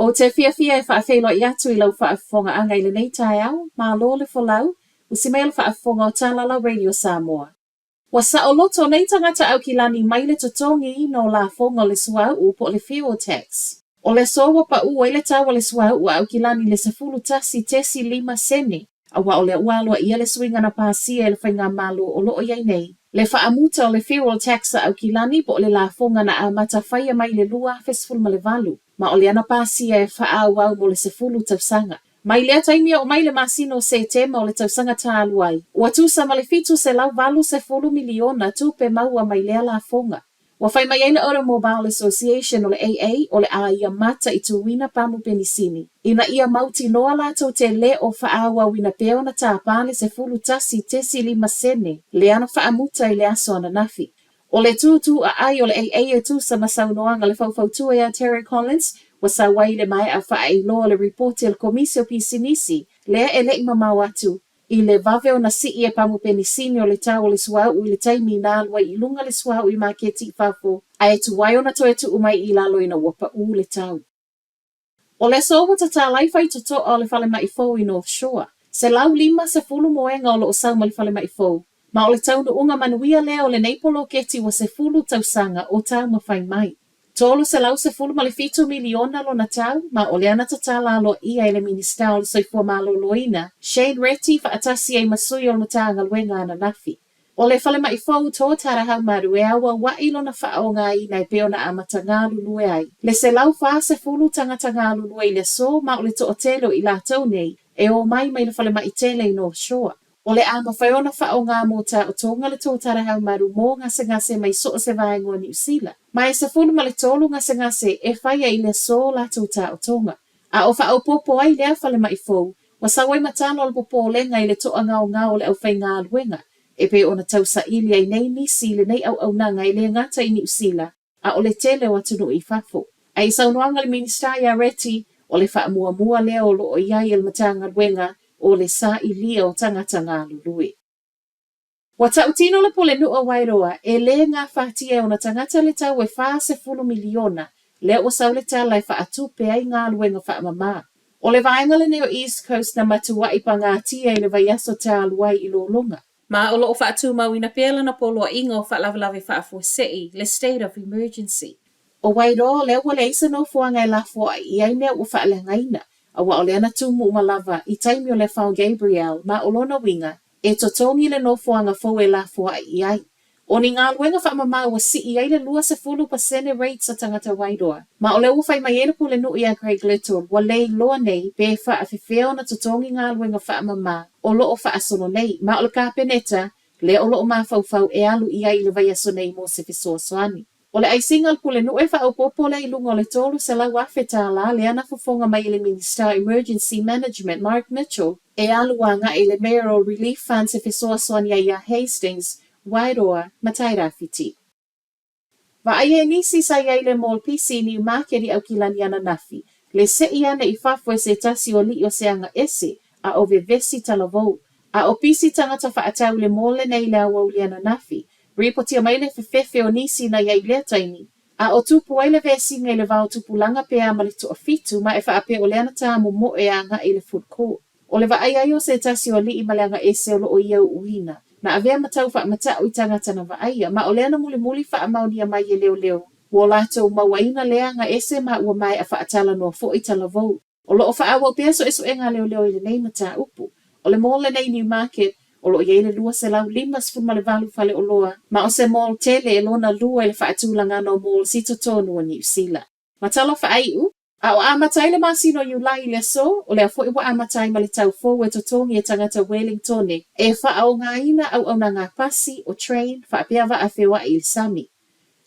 Ou te fiafia e faafeiloai atu i lau faafofogaaga i lenei taeao, malo le folau, usi maia le faafofoga o Talala Radio Samoa. Ua saoloto nei tagata Aukilani mai le totogiina o lafoga o le suauu po o le fuel tax. O le aso ua paʻu ai le tau o le suauu a Aukilani i le 11.5 sene, aua o lea ua aloaia le suiga na pasia e le faigamalo o lo o i ai nei. Le faamuta o le fuel tax a Aukilani po o le lafoga na amata faia mai i le 2018, ma o lea na pasia e faaauau mo le 10 tausaga. Mai lea taimi e oo mai i le masina o Setema o le tausaga talu ai, ua tusa ma le $780 miliona tupe maua mai lea lafoga. Ua fai mai ai le Automobile Association o le AA o le a ia mataituina pamu penisini ina ia mautinoa latou te le o faaauauina pea ona tapa le 11.5 sene lea na faamuta i le aso ananafi. O le tūtū aai o le AA e tusa ma saunoaga a le faufautua ia Terry Collins ua sau ai i le maea faaeiloa o le ripoti a le Komisi o Pisinisi lea e le i mamao atu i le vave ona sii e pamu penisini o le tau o le suauu i le taimi na alu ai i luga le suauu i maketi i fafo ae tuai ona toe tuu mai i lalo ina ua paʻu le tau. O le aso ua tatala ai faitotoa o le falemai fou i North Shore. 150 moega o lo o sau ma le falemai fou, ma o le taunuuga manuia lea o lenei poloketi ua 10 tausaga o taumafai mai. $317 miliona lona tau, ma o lea na tatala aloaia e le Minisita o le Soifua Maloloina, Shane Reti faatasi ai ma sui o le Matagaluega ananafi. O le falemai fou Tōtara Haumaru e auaua'i lona faaaogaina e pei ona amata galulue ai le 140 tagata galulue i le aso ma o le toatele o i latou nei e omai mai le falemai tele i North Shore. O le a mafai ona faaaoga mō taotoga le Tōtara Haumaru mō gasegase mai so o se vaega o Niu Sila, ma e 13 gasegase e faia i le aso latou taotoga. A o faaopoopo ai lea falemai fou, Ua sau ai ma tala o le popolega i le toagaogao o le aufaigaluega, e pei ona tausaili ai nei nisi i lenei auaunaga e le gata i Niu Sila, a o le tele o atunuu i fafo. A i saunoaga a le Minisita ia Reti, o le faamuamua lea o lo o i ai e le Matagaluega o le sailia o tagata galulue. Ua tautino le Pulenuu o Wairoa, e lē gafatia e ona tagata le tau e 40 miliona, lea ua sau le tala e faatupe ai galuega faamama. O le vaega lenei o East Coast na matuaʻi pagatia i le vaiaso talu ai i Lologa. Ma o lo o faatumauina pea lana poloaiga o faalavelave faafuasei, le State of Emergency. O Wairoa, o lea ua leai se nofoaga e lafoai i ai mea ua faaleagaina, aua o lea na tumu uma lava i taimi o le afa o Gabrielle, ma o lona uiga, E totogi le nofoaga fou e lafoai i ai. O ni galuega faamama ua sii ai le 20% rates a tagata Wairoa. Ma o lea ua fai mai ai le Pulenuu ia Craig Little ua le iloa nei pe faafefea ona totogi galuega faamama o lo o faasolo nei, ma o le Kapeneta lea o lo o mafaufau e alu i ai i le vaiaso nei mo se fesoasoani. O le aisiga a le Pulenuu e faaopoopo lea i luga o le $300,000 lea na fofoga mai e le Minisita Emergency Management Mark Mitchell e alu agai i le Mayoral Relief Fund se fesoasoani ai iā Hastings, Wairoa ma Tairāwhiti. Vaaia e nisi sa i ai le mall pisi i Newmarket i Aukilani ananafi, le seʻi ane i fafo e se tasi o aliʻi o se aga ese, a o vevesi talavou. A o pisi tagata faatau i le mall lenei i le aoauli ananafi, Ripotia mai le fefefe o nisi na i ai i lea taimi, a o tupu ai le vesiga i le va o tupulaga pea ma le toafitu ma e faapea o lea na tā momoe agai i le food court. O le vaai ai o se tasi o alii ma le aga ese o lo o ia uuina, na avea ma tau faamatau i tagata na vaaia, ma o lea na mulimuli faamaonia mai e leoleo, ua latou mauaina lea aga ese ma ua maea faatalanoa foi talavou. O lo o faaauau pea suesuega a leoleo i lenei mataupu. O le mall lenei i Newmarket, o lo o i ai le 258 faleoloa, ma o se mall tele e lona lua i le faatulagaga o malls i totonu o Niu Sila. Ma tala faaiu, a o amata ai le masina o Iulai i le aso, o lea foi ua amata ai ma le tau fou e totogi e tagata Wellingtone e faaaogaina auaunaga pasi, o train, faapea vaa feoai i le sami.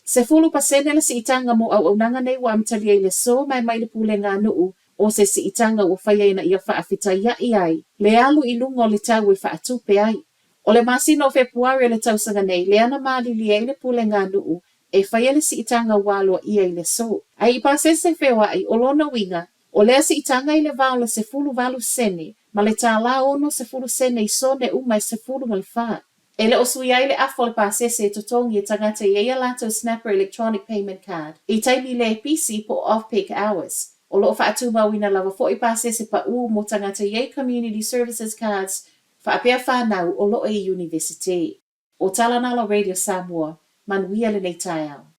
10% le siitaga mo auaunaga nei ua amatalia i le aso ma e mai le pulega a nuu o se siitaga ua faia ina ia faafetaiaʻi ai le alu i luga o le tau e faatupe ai. O le masina o Fepuari o le tausaga nei lea na malilie ai le pulega a nuu e faia le siitaga ua aloaia i le aso. Ae i pasese feoai, o lona uiga, o lea siitaga i le va o le 18 sene ma le $1 60 sene i sone uma e 14. E le o suia ai le afa o le pasese e totogi e tagata i ai a latou Snapper Electronic Payment Card i taimi le pisi po o off-peak hours. O lo o faatumauina lava foi pasese pa'ū mo tagata e i ai Community Services Cards faapea fanau o lo o i Iunivesite. O Talanala Radio Samoa, manuia lenei taeao.